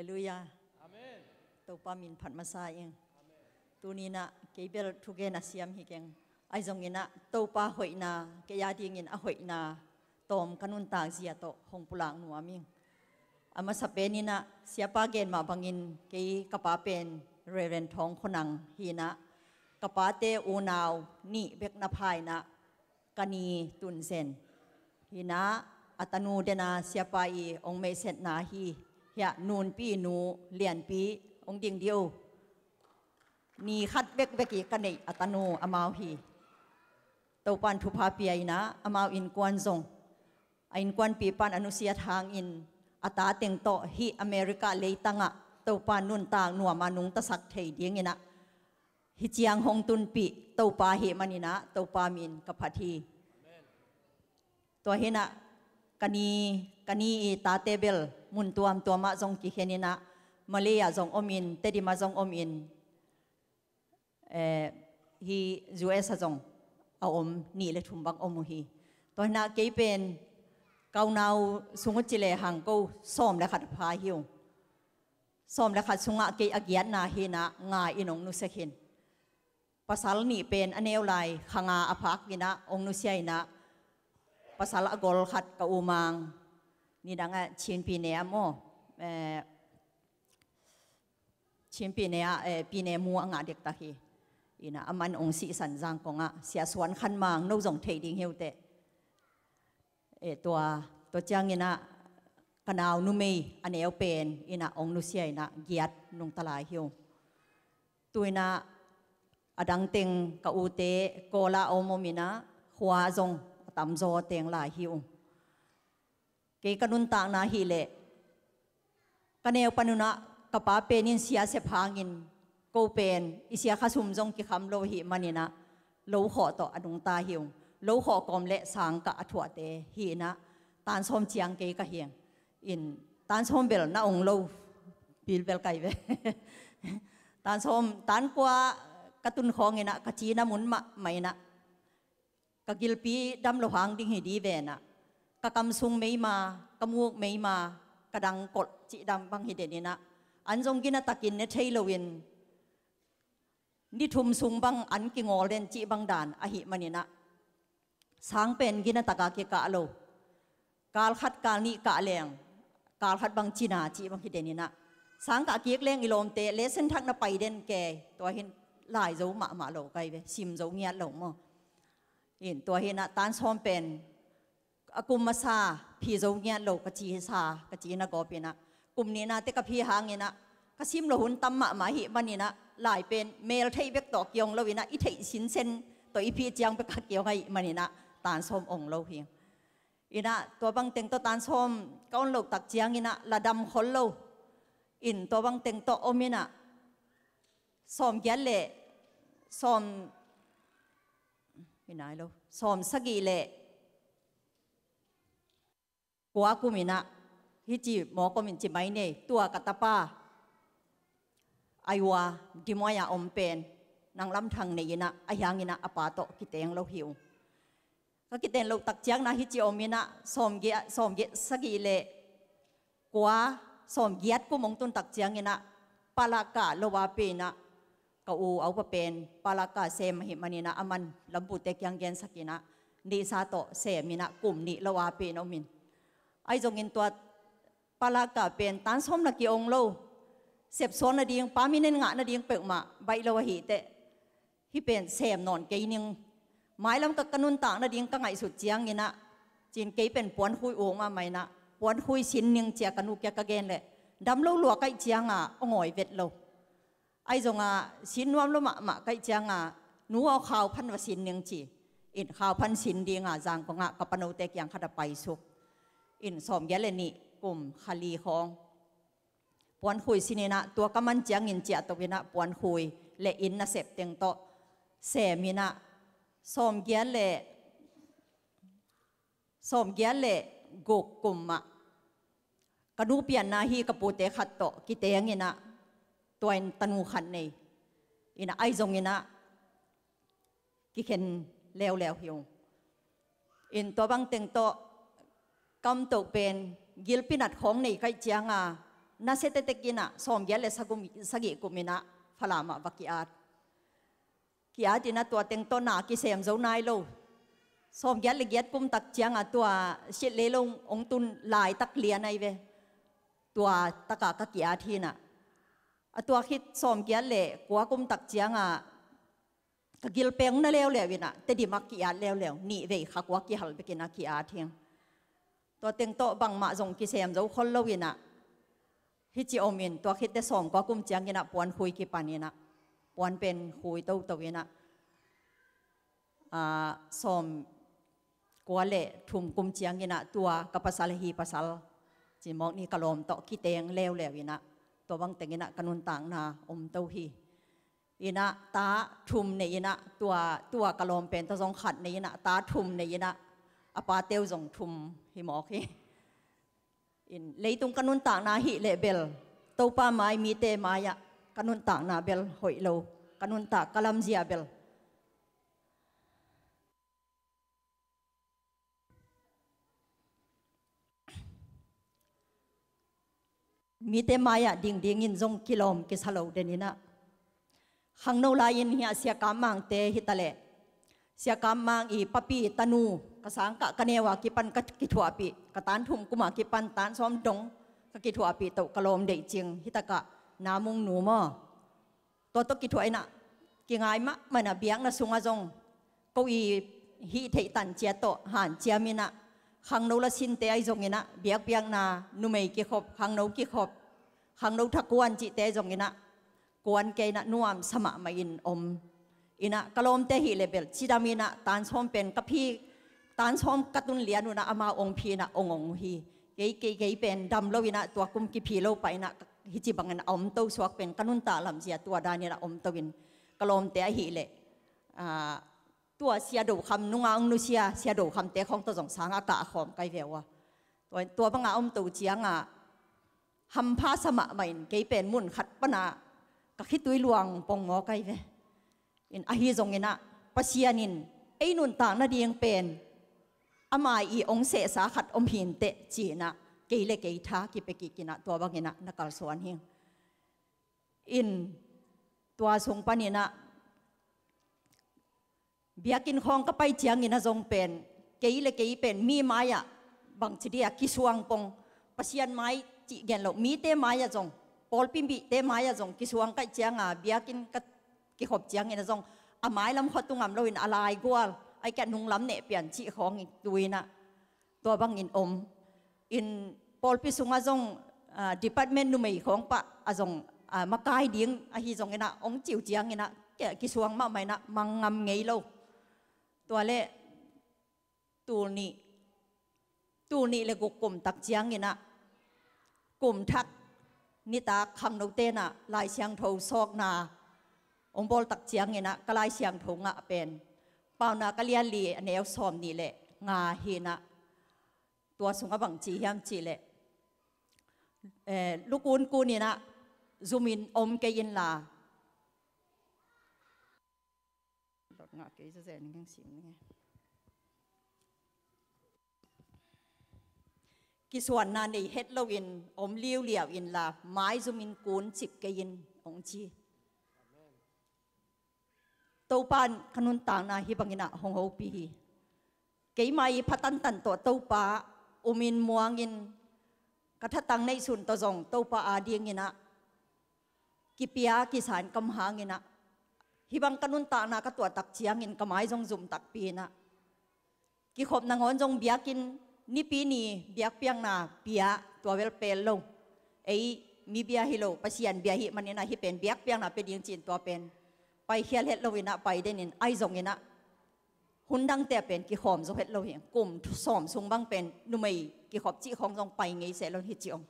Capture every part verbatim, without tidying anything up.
Halleluiah. Amen. Topa min phat masa ing. Tuni-in ah kei bel thugen a siam hi keng. Ahi zongin ah Topa hoihna, kei a dingin a hoihna tawm ka nuntak zia tawh hong pulak nuam ing. A masa penin ah siapa gen mah bangin kei ka pa pen Reverend Thawng Khua Nang hi-in ah, ka pate unau nih bek na pha-in ah ka ni tun zen hi-in ah, a tanu den a siapa i ong meihsetna hi. Hiah nunpi nu lianpi ong ding dih o. Ni khat bekbek i ka neih a tanu amau hi. Topa'n thupha pia-in ah amau innkuan zong, a innkuanpipa'n a nusiat hangin a ta teng tawh hih America leitangah Topa'n nuntak nuam a nungtasak thei dingin ah hih ciang hong tunpih Topa ahih manin ah Topa min ka phat hi. Tua hi-in ah ka ni, ka ni i tate bel mun tuamtuam ah zong kikhen in ah, Malay ah zong om in, Tedim ah zong om in, eh, hih U S ah zong a om, nih le thum bang om uh hi. Tua hi-in ah kei pen ka unau sung uh ci lehang ko sawm le khat a pha hi ung. Sawm le khat sungah kei a giatna hi-in ah nga in ong nusia khin. Pasal nih pen a neu lai, kha nga a phak in ah ong nusia in ah, pasal a gol khat ka u Mang, nidang ah Chin Pyine ah maw, eh, Chin Pyine ah, eh, Pyine mu a ngah dektak hi. In ah aman ong sihsan Zangkong ah, Sia Suan Khan Mang, no zong thei ding hi uh teh. Eh, tua, tua ciangin ah ka nau numei a neu pen in ah ong nusia in ah giat nungta lai hi ung. Tu-in ah a dang teng ka ute Kawl ah om om in ah, khua zong a tamzaw teng lai hi ung. Kei ka nuntakna hi leh ka neu pan un ah ka pa pen in sia sep hangin, ko pen i sia kha sum zong kikham lo ahih manin ah lo khawh tawh a nungta hi ung. Lo khawh kawm le sangkah a thuahte hi-in ah tan sawm ciang kei ka hi ing. In tan sawm bel na ong lo, bilbel kai ve. Tan sawm, tan kua ka tun khawngin ah ka cina mun mahmah in ah, ka gilpi dam lo hang ding hi di ven ah, ka kam sung meima, ka muk meima, ka dang kolh cih dam bang hi den in ah, an zong gina takin ne thei loin, ni thum sung bang an kingawl den cih bang dan ahih manin ah, sang pen gina taka kikah lo. Kal khat kal nih kah leng, kal khat bang cina cih bang hi den in ah, sangkah kik leng i lawmte lesen thak na pai den ke. Tua hi-in lai zo mahmah lo kai ve, sim zo ngiat lo maw. In tua hi-in ah tan sawm pen a kum masa phi zo ngiat lo ka ci sa, ka ci na gawp in ah, kum nihna teh ka phi hangin ah ka sim lo hun tam mahmah ahih manin ah, lai pen mel theih bek tawh kiong lo in ah, i theih sinsen tawh i phi ciang bek a kiong ahih manin ah tan sawm ong lo hi. In ah tua bang teng tawh tan sawm ka on loh tak ciangin ah la dam khol lo. In tua bang teng tawh om in ah sawm giat le sawm, hi nai lo, sawm sagih le kua kum in ah, hih ci mawk om in ci mai nei, tua ka tapa Iowa, Des Moines ah om pen, nang lam thang nei in ah, a hiang in ah a pa tawh kiteng lo hi ung. Ka kiteng loh tak ciangin ah hih ci om in ah, sawm giat, sawm giat sagih le kua, sawm giat kum ong tun tak ciangin ah, palaka lo a pi in ah, ka u a upa pen palaka sem ahih manin ah, aman lampute kiang gensak in ah, nihsa tawh sem in ah, kum nih lo a pi in om in. Ahi zongin tua palaka pen tan sawm na ki-ong lo, sepsuak nading, permanent ngah nading peuhmah baih lo ahih teh, hih pen sem nawn kei ning. Mailam ka, ka nuntak nading ka ngaihsut ciangin ah, ci-in kei pen puankhui ung mahmah in ah, puankhui sin ning ci-a ka nu kiang ka gen leh, dam lo lua ka hih ciangin a ngawi vet lo. Ahi zongin sin nuam lo mahmah ka hih ciangin, nu aw, khauphan va sin ning ci. In khauphan sin dingin Zangkong ah ka panote kiang khat ah paisuk. In sawm giat le nih kum, kha li khawng puankhui sin in ah, tua ka man ciangin ciahto in ah, puankhui le inn nasep teng tawh sem in ah, sawm giat le, sawm giat le guk kum ah ka nu pianna hi ka pute khat tawh kiteng in ah, tua in tanu khat nei. In ah ahi zongin ah kikhen leuleu hi ung. In tua bang teng tawh kam toh pen gilpi nat khawng nei ka hih ciangin, nasia tektek in ah sawmgiat le sagum, sagih kum in ah Falam ah va ki-at. Ki-at in ah tua teng tawh na kisem zo nai lo. Sawmgiat le giat kum tak ciang ah tua sit leilung hong tun laitak lian ahi ve. Tua tak ah ka ki-at hi in ah, a tua khit sawmgiat le kua kum tak ciang ah ka gilpeng na leuleu in ah Tedim ah ki-at leuleu, nih vei kha kua kihal bek in ah ki-at hi ing. Tua teng tawh bangmah zong kisem zo khol lo in ah, hih ci om in, tua khit teh sawmkua kum ciang in ah puan khui kipan in ah, puan pen khui toto in ah, ah, sawmkua le thum kum ciang in ah tua ka pasal, hih pasal, ci mawk ni, ka lawm tawh kiteng leuleu in ah, tua bang teng in ah ka nuntakna om to hi. In ah ta thum nei in ah, tua, tua ka lawm pen tawh zong khat nei in ah, ta thum nei in ah, a pate uh zong thum hi mawk hi. In leitung ka nuntakna ahih leh bel, Topa mai, mite mai ah ka nuntakna bel hoih lo, ka nuntak, ka lamzia bel. Mite mai ah dingding in zong kilawm kisa lo den in ah, khangno lai in hih ah Sia Kam Mangte hi ta leh, Sia Kam Mang i papi tanu, ka sangkah ka neu a kipan ka kithuahpih, ka tan thum kum a kipan tan sawm dong ka kithuahpih toh ka lawm deih cing, hih tak ah Na Mung Nu maw. Tua tawh kithuah in ah, kingai mahmah in ah, biakna sungah zong ko i hih theih tan ciat tawh hanciam in ah, khangno la sinte ahi zong in ah, biakpiakna, numei kikhop, khangno kikhop, khangno thakuan cihte ahi zong in ah, kuan kei in ah, nuamsa mahmah in om. In ah ka lawmte ahih leh bel cidam in ah, tan sawm pen ka phi, tan sawm ka tun lian un ah amau hong phi in ah hong ong uh hi. Kei, kei, kei pen dam lo in ah, tua kum kiphi lo pah in ah, hih ci bang in ah a om to suak pen ka nuntak lamzia tua dan in ah om to in, ka lawmte ahih leh, ah, tua Sia Do Kham nung a hong nusia Sia Do Khamte khawng tawh zong sang a kah khawm ka hi ve uh a. Tua, tua bang a om to ciang ah hampha sa mahmah in, kei pen mun khat pan ah ka khitui luang pong mawk ka hi ve. In ahi zong in ah, Pasian in ei nuntak nading pen ama i hong sehsa khat om hi inteh ci in ah, kei le kei tha kipia kik in ah, tua bang in ah na kalsuan hi ing. In tua sung pan in ah, biakinn khawng ka pai ciang in ah zong pen, kei le kei pen mi mai ah bangci dia kisuang pong, Pasian mai cih gen lo, mite mai ah zong, pawlpi mite mai ah zong kisuang ka hih ciang a, biakinn ka kikhop ciang in ah zong, a mailam khua tu ngam lo in a laigual, ahih kei leh nunglam neh pian cih khawng in tu in ah, tua bang in om. In pawlpi sungah zong, ah, department numei khawng pah a zong, ah, makai ding ahi zong in ah, hong ci uh ciang in ah, ki, kisuang mahmah in ah, mang ngam ngei lo. Tua leh tul nih, tul nih le guk kum tak ciang in ah, kum thak nitak khangnote in ah Lai Siangtho sawkna hong bawl tak ciang in ah, ka Lai Siangtho ngah pen Paunak a lian li, a neu sawm nih le nga hi in ah, tua sungah bang ci hiam cih leh, eh, lu kunkun in ah zum in om kei inla, dot ngah kei zazen ning heng sim ning e. Kisuanna nei het lo in om liuliau inla, maizum in kun cip kei in, hong ci. Topa in ka nuntakna hih bang in ah hong hopih hi. Keima i pha tantan tawh Topa um in, muang in, ka thatang neihsun tawh zong Topa ading in ah kipia kisa in ka om hang in ah, hih bang ka nuntakna ka tuah tak ciang in ka mai zong zum takpi in ah, kikhop nangawn zong biakinn, Nipi ni biakpiakna pia, tua bel pel lo. Ei mi bia hi lo, Pasian bia ahih man in ah, hih pen biakpiakna pia ding ci in tua pen paikhial het lo in ah, pai den in, ahi zong in ah hun dangte ah pen kikhawm zo het lo hi. Kum sawm sung bang pen numei kikhop cih khawng zong pai ngei seh lo hi ci ong.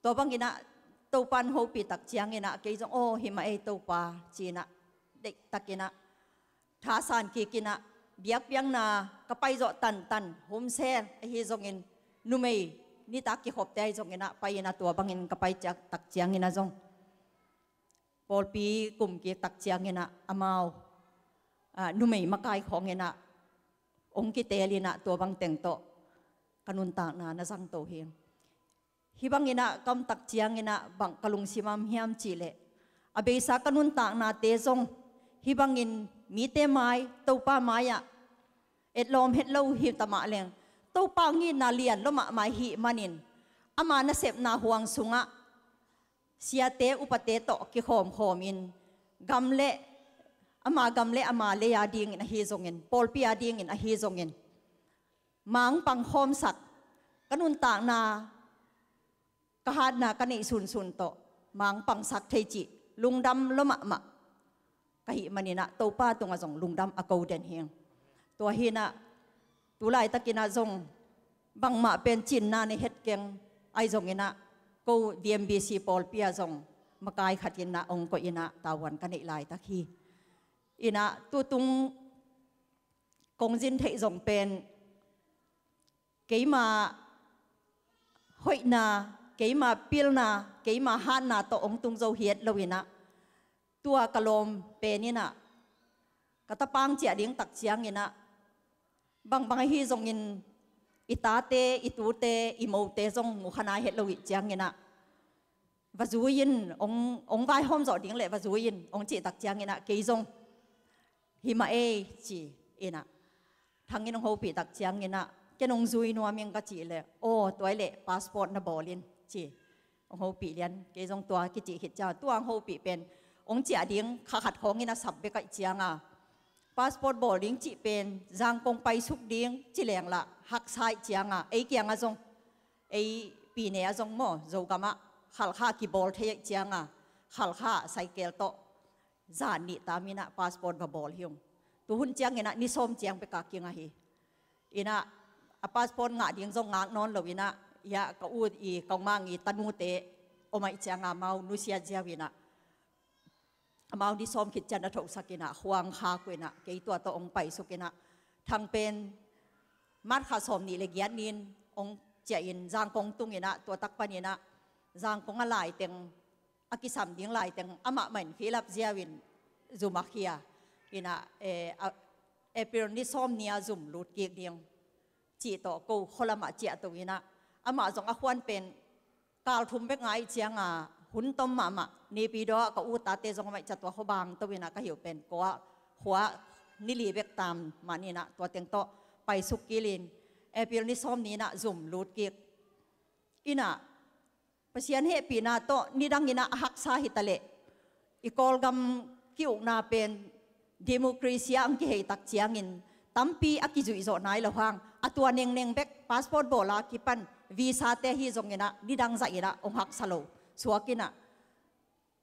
Tua bang in ah Topa in hopih tak ciang in ah, kei zong, aw, hi mah ei Topa, ci in ah, deih tak in ah, thasan kik in ah, biakpiakna ka pai zawh tantan, hun sel ahi zong in, numei nitak kikhopte ahi zong in ah, pai in ah, tua bang in ka pai ciak tak ciang in ah zong, pawlpi kum kik tak ciang in ah, amau, ah, numei makai khawng in ah hong kiteel in ah, tua bang teng tawh ka nuntakna na zang to hi. Hih bangin ah ka om tak ciangin ah bang ka lungsim ah om hiam cih leh, a beisa ka nuntaknate zong hih bangin mite mai, Topa mai-ah etlawm het lo hi ta mah leng, Topa hong itna lian lua mahmah ahih manin, ama nasepna huang sungah siate upate tawh kikhawmkhawmin, gam le ama gam le ama lei a dingin ahi zongin, pawlpi a dingin ahi zongin, mangpang khawmsak, ka nuntakna, ka hatna ka neih sunsun tawh mangpangsak thei cih lungdam lua mahmah ka hih manin ah Topa tungah zong lungdam a ko den hi ing. Tua hi-in ah tu laitakin ah zong bangmah pen cinna nei het keng, ahi zongin ah ko V M B C pawlpi ah zong makai khatin ah hong koih in ah tavuan ka neih laitak hi. In ah tutung kong zin theih zong pen keima hoihna, keima pilna, keima hatna tawh hong tung zo hi et lo in ah, tua ka lawm pen in ah, ka tapang ciah ding tak ciangin ah, bangbang ahi zongin i tate, i tute, i mote zong mukha nai het lo ih ciangin ah, va zui in, hong, hong vaihawm zawh ding leh va zui in hong cih tak ciangin ah, kei zong hi mah ei ci in ah, Thang in hong hopih tak ciangin ah, ken hong zui nuam ing ka cih leh, aw, tua hi leh passport na bawl in ci. Hong hopih lian, kei zong tua kicih khit ciang, tua hong hopih pen hong ciah ding kha khat khawngin a sap bek ahih cianga, passport bawl ding cih pen Zangkong paisuk ding ci leng lah haksa ahih cianga, ei kiangah zong, ei pine ah zong maw, Zogamah Khalkha kibawl thei ahih cianga, Khalkha cycle tawh zan nih tamin ah passport va bawl hi ung. Tuhun ciangin ah ni sawm ciang bek a kinga hi. In ah a passport ngah ding zong ngak nawn lo in ah, hiah ka u i, ka u Mang i tanute om ahih cianga amau nusiat ziau in ah, amau ni sawm khit ciang a thohsak in ah, khua hong khak uh in ah, kei tua tawh hong paisuk in ah, Thang pen March kha sawmnih le giat ni-in hong ciah in Zangkong tung in ah, tua tak panin ah Zangkong a laiteng, a kisam ding laiteng amah mah in fill up ziau in zum a khia in ah, eh, a, April ni sawm ni-a zum lut kik ding cih tawh ko khua lamah ciahto in ah, amah zong a khuan pen kal thum bek ngai cianga hun tom mahmah, Naypyidaw ah ka u tate zong om ahih ciang tua khua bang to in ah, ka hi uh pen kua, khua ni li bek tam mah in ah, tua teng tawh paisuk kik in April ni sawm ni-in ah zum lut kik in ah, Pasian hehpihna tawh nidang in ah a haksa hi ta leh, i Kawlgam ki-ukna pen democracy ah hong kihei tak ciangin tampi a kizuih zawh nai lo hang, a tua nengneng bek passport bawl a kipan visa te hi zongin ah nidang zah in ah hong haksa lo suak in ah,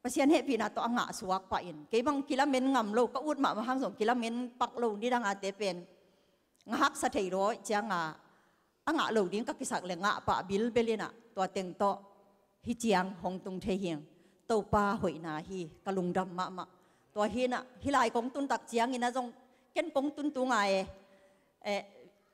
Pasian hehpihna tawh a ngah suak pah in, kei bang kilamen ngam lo, ka ut mahmah hang zong kilamen pak lo nidang a te pen ngah haksa thei lo ahih cianga, a ngah lo ding ka kisak leh ngah pah bilbel in ah, tua teng tawh hih ciang hong tung thei hi ing. Topa hoihna hi, ka lungdam mahmah. Tua hi in ah, hih lai kong tun tak ciangin ah zong, ken kong tun tung a e, eh,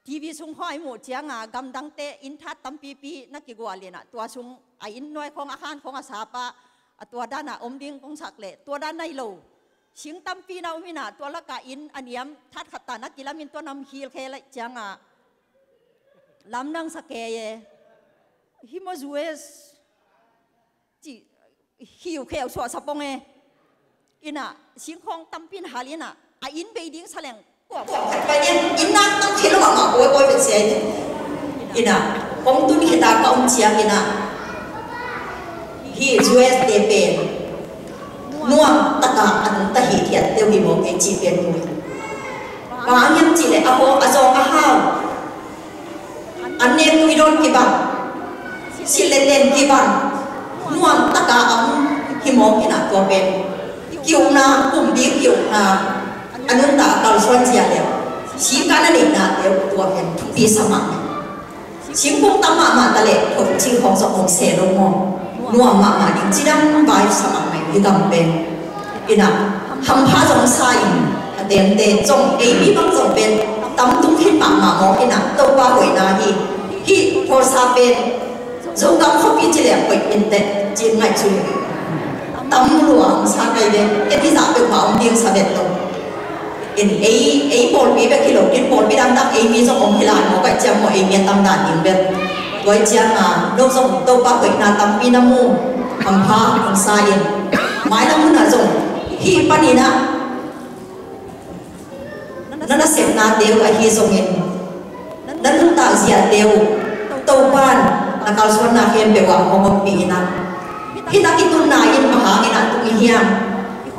T V sung khawng i muh cianga, gamdangte inn that tampipi na kigual in ah, tua sung a inn nuai khawng, a khan khawng a sap a, a tua dan a om ding kong sak leh tua dan nai lo. Sing tampi na om in ah, tua lakah inn a niam that khat ta na kilamin, tua nam khil khel ahih cianga, lamdang sa kei e. Hih maw U S ci, khiukheu suahsa pong e. In ah singkhawng tampi in hal in ah, a inn bei ding sa leng, kuah, kuah khat pai in, inn nak tam thei lo mahmah, bawi bawi vet sia in. In ah kong tun khit a ka om ciang in ah, hih U S te pen nuam taka a nungta hithiat deuh hi mawk ei cih pen mu hi. Bang hang hiam cih leh a haw a zawng a hau, an nek tui dawn kibang, silh le ten kibang, nuam taka a om hi mawk in ah, tua pen ki-ukna, pumpi ki-ukna a nuntak a kalsuan zia le singkah na neihna te uh, tua pen thupi sa mahmah. Singkung tam mahmah ta leh, thawhcing khawng zong hong se lo maw? Nuam mahmah ding, cidam vai sa mahmah hi, gam pen. In ah hampha zong sa in, a temte zong, ei mi bang zong pen tam tung khin mahmah maw. In ah Topa hoihna hi. Hih Tulsa pen Zogam khuapi ci leh hoih in teh, ci-in ngaihsun. Tam lua hong sa kai ve, ken hih zah peuhmah om ding sa vet lo. In ei, ei pawlpi bek hi lo, in pawlpi dangdang ei mi zong om hi lai maw, ka cih ciang maw, ei mi a tam dan ding bek. Tua ciangin no zong Topa hoihna tampi na mu, hampha hong sa in, mailam hunah zong hih panin ah na nasepnate uh ahi zongin na nuntak ziate uh Topa in na kalsuanna khempeuh ah hong ompih in ah, hih na kitunna in bang hangin ah tung i hiam?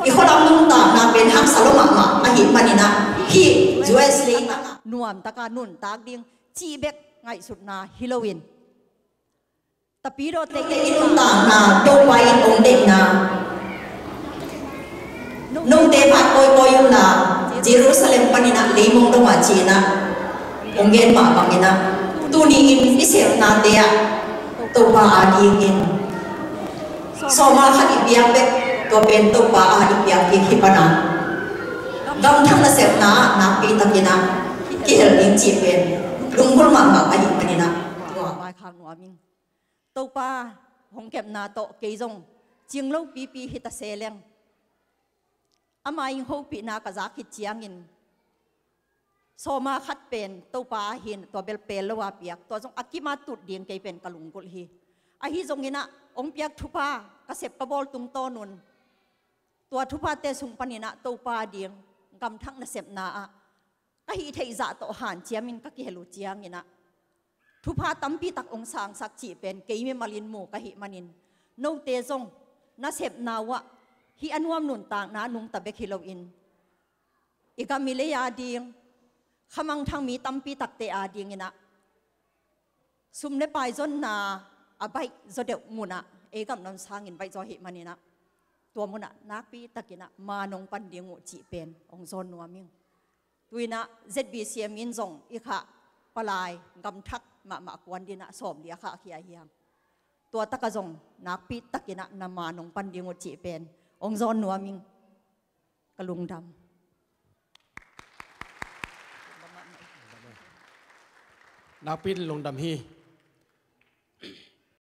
I khualam nuntakna pen haksa lo mahmah ahih manin ah hih U S leitang ah nuamtaka nuntak ding cih bek ngaihsutna hi loin, tapidawte i nuntakna Topa in hong deihna, note phat kawikawi unla Jerusalem panin ah leimong dong ah ci-in ah hong gen mah bangin ah tuni-in i sepnate ah Topa adingin sawma khat i piak bek, tua pen Topa a i piak bek hi pan a, gamthak nasepna ah nakpi takin ah kihel ding cih pen lunggulh mahmah ahih manin ah tua vaikhak nuam ing. Topa hong kepna tawh kei zong cing lo pipi hi ta se leng, ama ing hopihna ka zak khit ciangin sawma khat pen Topa ahin tua bel pel lo a piak, tua zong a kim a tut ding kei pen ka lunggulh hi. Ahi zongin ah hong piak thupha ka sep ka bawl tungtawn un tua thuphate sung panin ah Topa ding gamthak nasepna ah ka hih theih zah tawh hanciamin ka kihel uh ciangin ah thupha tampi tak hong sangsak cih pen kei mimalin mu ka hih manin, note zong nasepna uh ah hih a nuam nuntakna nungta bek hi loin i gam i lei ading khamangthang mi tampi takte adingin ah sum le pai zonna a baih zaw deuh munah ei gam lam sangin baih zaw ahih manin ah tua munah nakpi takin ah maan hong pan ding uh cih pen hong zawn nuam ing. Tu-in ah Z B C M in zong i khah palai gamthak mahmah kuan dingin ah sawmli a khahkhia hi hang. Tua takah zong nakpi takin ah na maan hong pan ding uh cih pen hong zawn nuam ing. Ka lungdam. Nakpi in lungdam hi.